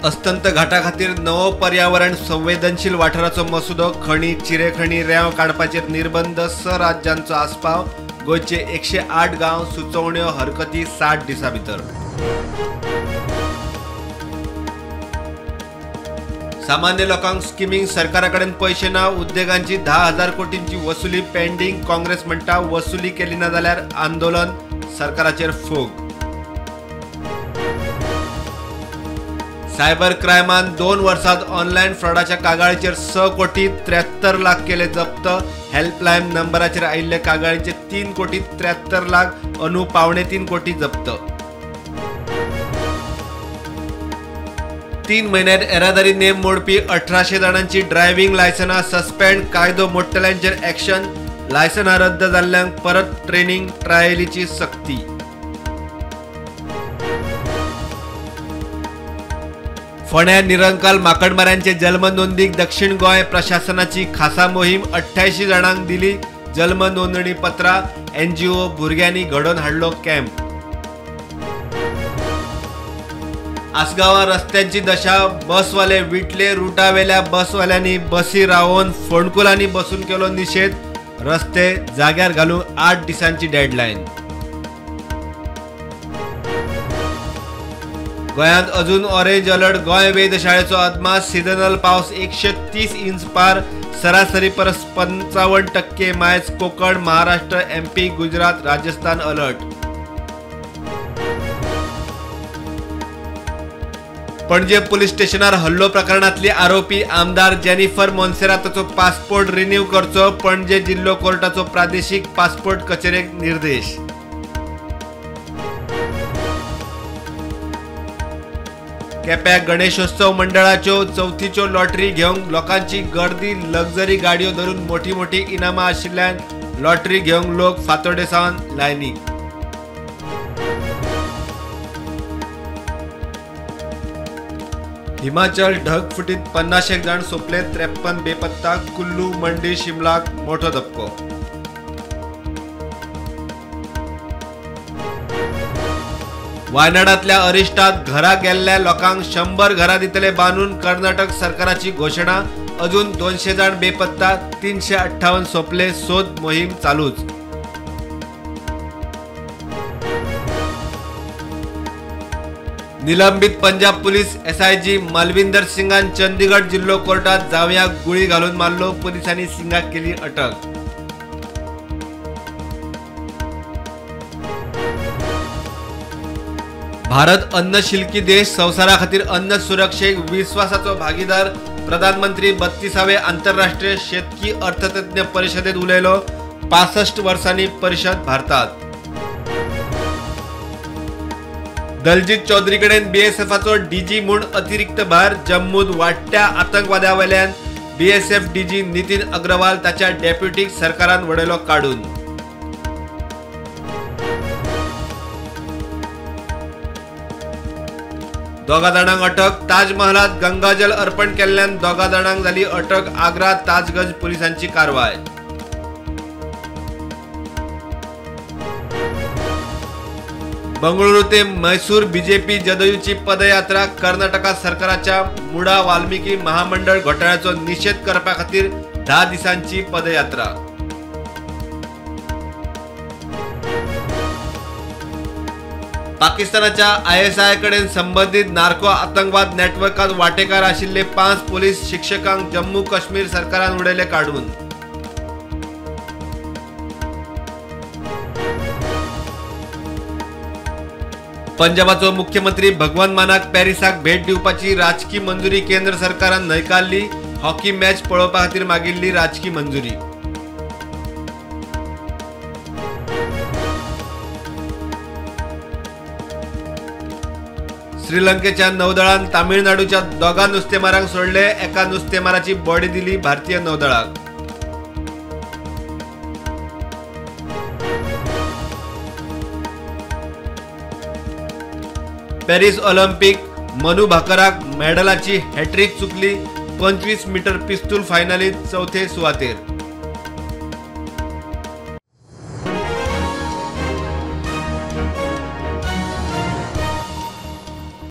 अस्तंत घाटा खातीर नवो पर्यावरण संवेदनशील वाठाराचो मसुदो, खणी चिरेखणी रेंव काडपाचेर निर्बंध, 6 राज्यांचो आस्पाव, गोंयचे 108 गांव, सुचोवण्यो हरकती 60 दिसां भितर। सामान्य लोकांक स्किमींग, सरकारा कडेन पयशे ना, उद्देगांची 10,000 कोटींची वसुली पेंडींग, काँग्रेस म्हणटा वसुली केली ना जाल्यार आंदोलन, सरकाराचेर फोग। सायबर क्रायमान 2 वर्सात ऑनलायन फ्रॉडाच्या कागाळीचेर 6 कोटी 73 लाख केले जप्त, हेल्पलायन नंबराचेर आयिल्ले कागाळीचे 3 कोटी 73 लाख अनु 2.75 कोटी जप्त। 3 म्हयन्यात येरादारी नेम मोडपी 1800 जाणांची ड्रायव्हिंग लायसनां सस्पेंड, कायदो मोडटल्यांचेर एक्शन, लायसनां रद्द जाल्ल्यांक परत ट्रेनिंग ट्रायलीची सक्ती। फोंड्या निरंकाल माकडमाऱ्यांचे जल्म नोंदीक दक्षिण गोंय प्रशासनाची खासा मोहीम, 88 जाणांक दिली जल्म नोंदणी पत्रां, एनजीओ भुरग्यांनी घडोवन हाडलो कॅम्प। आसगांवां रस्त्यांची दशा, बसवाले विटले रुटावेल्या बसवाल्यांनी बसी रावोवन फोंडकुलांनी बसून केलो निशेध, रस्ते जाग्यार घालूंक 8 दिसांची डेडलायन। गोंयांत अजून ऑरेंज अलर्ट, गोंय वेधशाळेचो अदमास सिजनल पावस 130 इंच पार, सरासरी परस 55% मायज, Konkan, Maharashtra, MP, Gujarat, Rajasthan alert. Panaji police स्टेशनार हल्लो प्रकरणांतली आरोपी आमदार जेनिफर मोन्सेराताचो पासपोर्ट रिन्यू करचो, पणजे जिल्लो कोर्टाचो प्रादेशीक पासपोर्ट कचेरेक निर्देश। केप्यां गणेशोत्सव मंडळाच्यो चवथीच्यो लॉटरी घेवंक लोकांची गर्दी, लक्झरी गाडयो धरून मोठी मोठी इनामां आशिल्ल्यान लॉटरी घेवंक लोक फातोडे सावन लायनीक। हिमाचल ढगफुटीत 50 जाण सोंपले, 53 बेपत्ता, कुल्लू, मंडी, शिमलाक मोठो धपको। वायनाडांतल्या अरिश्टात घरा गेल्ल्या लोकांक 100 घरां दितले बांदून, कर्नाटक सरकाराची घोशणा, अजून 200 जाण बेपत्ता, 358 सोंपले, सोद मोहीम चालूच। निलंबित पंजाब पुलीस एसआयजी मालविंदर सिंगान चंदीगड जिल्लो कोर्टात जावयाक गुळी घालून मारलो, पुलिसांनी सिंगाक केली अटक। भारत अन्न शिल्की देश, संवसारा खातीर अन्न सुरक्षेक विस्वासाचो भागीदार, प्रधानमंत्री 32वे आंतरराष्ट्रीय शेतकी अर्थतज्ञ परिषदेत उलयलो, 65 वर्सांनी परिषद भारतात। दलजीत चौधरी कडेन बीएसएफाचो डीजी म्हूण अतिरिक्त भार, जम्मूत वाडट्या आतंकवाद्यावेल्यान बीएसएफ डीजी नितीन अग्रवाल ताच्या डेप्युटीक सरकारान वडयलो काडून। दोगा जाणांक अटक, ताजमहालात गंगाजल अर्पण केल्ल्यान 2 जाणांक जाली अटक, आग्रा ताजगंज पुलिसांची कारवाय। बंगळुरू ते मैसूर बीजेपी जदयूची पदयात्रा, कर्नाटका सरकाराच्या मुडा वाल्मिकी महामंडळ घोटाळ्याचो निशेध करपा खातीर 10 दिसांची पदयात्रा। पाकिस्तानाच्या आयएसआय कडेन संबंदीत नार्को आतंकवाद नेटवर्कात वाटेकार आशिल्ले 5 पोलीस शिक्षकांक जम्मू काश्मीर सरकारान उडयले काडून। पंजाबाचो मुख्यमंत्री भगवंत मानाक पॅरिसाक भेट दिवपाची राजकी मंजुरी केंद्र सरकारान न्हयकारली, हॉकी मॅच पळोवपा खातीर मागिल्ली राजकी मंजुरी। श्रीलंकेच्या नौदळान तामिळनाडूच्या 2 नुस्तेमारांक सोडले, एका नुस्तेमाराची बॉडी दिली भारतीय नौदळाक। पॅरिस ऑलिम्पिक मनू भाकराक मेडलाची हॅट्रिक चुकली, 25 मीटर पिस्तूल फायनलीत 4थे सुवातेर।